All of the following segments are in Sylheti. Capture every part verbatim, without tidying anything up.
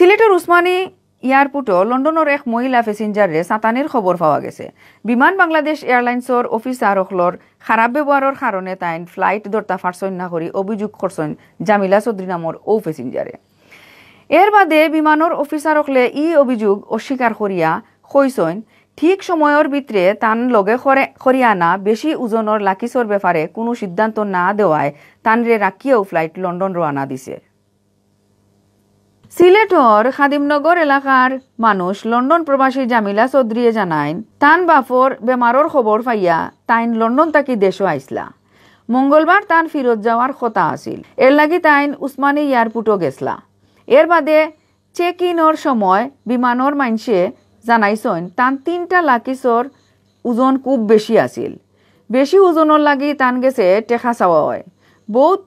সিলেটর উসমানী এয়ারপোর্টো লন্ডনর এক মহিলা প্যাসেঞ্জাররে সাতানির খবর পাওয়া গেছে। বিমান বাংলাদেশ এয়ারলাইন্সর অফিসার অকলর খারাপ ব্যবহারর কারণে তাইন ফ্লাইট ধরতা পারছইন না করি অভিযোগ করছইন জামিলা চৌধুরী নামর অউ প্যাসেঞ্জারে। এর বাদে বিমানর অফিসার অকলে ই অভিযোগ অস্বীকার করিয়া কইছইন, ঠিক সময়র ভিতরে তান লগে করে, করিয়া আনা বেশি ওজনর লাকিসর ব্যাপারে কুনু সিদ্ধান্ত না দেওয়ায় তানরে রাখিয়াউ ফ্লাইট লন্ডন রওয়ানা দিছে। সিলেটর খাদিমনগর এলাকার মানুষ লন্ডন প্রবাসী জামিলা চৌধুরীয়ে জানাইন, তান বাপর বেমারর খবর পাইয়া তাইন লন্ডন থাকি দেশো আইছলা। মঙ্গলবার তান ফিরত যাওয়ার কথা আছিল, এর লাগি তাইন উসমানী এয়ারপোর্টো গেছলা। এর বাদে চেক ইনর সময় বিমানর মাইনষে জানাইছইন, তান তিনটা লাকিসর ওজন খুব বেশি আছিল। বেশি ওজনর লাগি তান গেছে টেকা চাওয়া অয়। বউত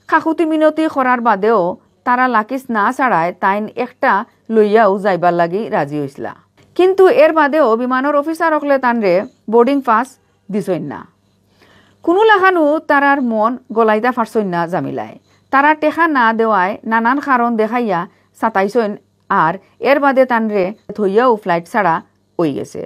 কাকুতি মিনতি করার বাদেও তারা লাকিস না ছাড়ায় তাইন একটা লইয়াউ যাইবার লাগি রাজি অইছলা। কিন্তু এর বাদেও বিমানর অফিসার অকলে তানরে বোর্ডিং পাস দিছইন না। কুনু লাখানউ তারার মন গলাইতা পারছইন না জামিলায়। তারা টেকা না দেওয়ায় নানান কারণ দেখাইয়া সাতাইছইন, আর এর বাদে তানরে থইয়াউ ফ্লাইট ছাড়া অইগেছে।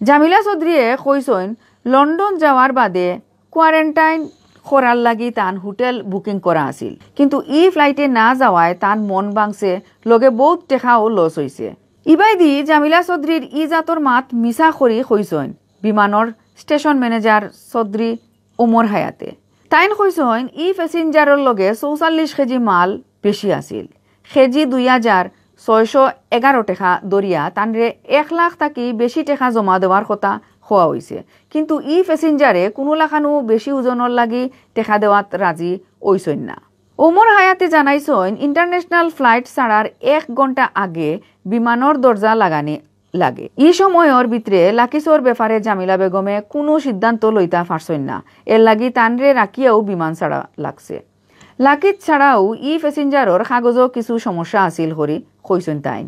জামিলা চৌধুরীয়ে কইছইন, লন্ডন যাওয়ার বাদে কোয়ারেন্টাইন করার লাগি তান হোটেল বুকিং করা আছিল, কিন্তু ই ফ্লাইটে না যাওয়ায় তান মন ভাঙছে, লগে বউত টেকাও লস অইছে। ইবায়দি জামিলা চৌধুরীর ই জাতর মাত মিছা করি কইছইন বিমানর স্টেশন ম্যানেজার চৌধুরী ওমর হায়াতে। তাইন কইছইন, ই প্যাসেঞ্জারর লগে চৌচল্লিশ কেজি মাল বেশি আছিল। কেজি দুই হাজার ছয়শো এগারো টেকা ধরিয়া তানরে এক লাখ থাকি বেশি টেকা জমা দেওয়ার কথা কওয়া অইছে, কিন্তু ই প্যাসেঞ্জারে কুনু লাখানউ বেশি ওজনর লাগি টেকা দেওয়াত রাজি অইছইন না। ওমর হায়াতে জানাইছইন, ইন্টারন্যাশনাল ফ্লাইট ছাড়ার এক ঘন্টা আগে বিমানর দরজা লাগানি লাগে। ই সময়র ভিতরে লাকিসর ব্যাপারে জামিলা বেগমে কুনু সিদ্ধান্ত লইতা পারছইন না, এর লাগি তানরে রাখিয়াউ বিমান ছাড়া লাগছে। লাকিস ছাড়াউ ই প্যাসেঞ্জারর কাগজও কিছু সমস্যা আছিল করি কইছইন তাইন।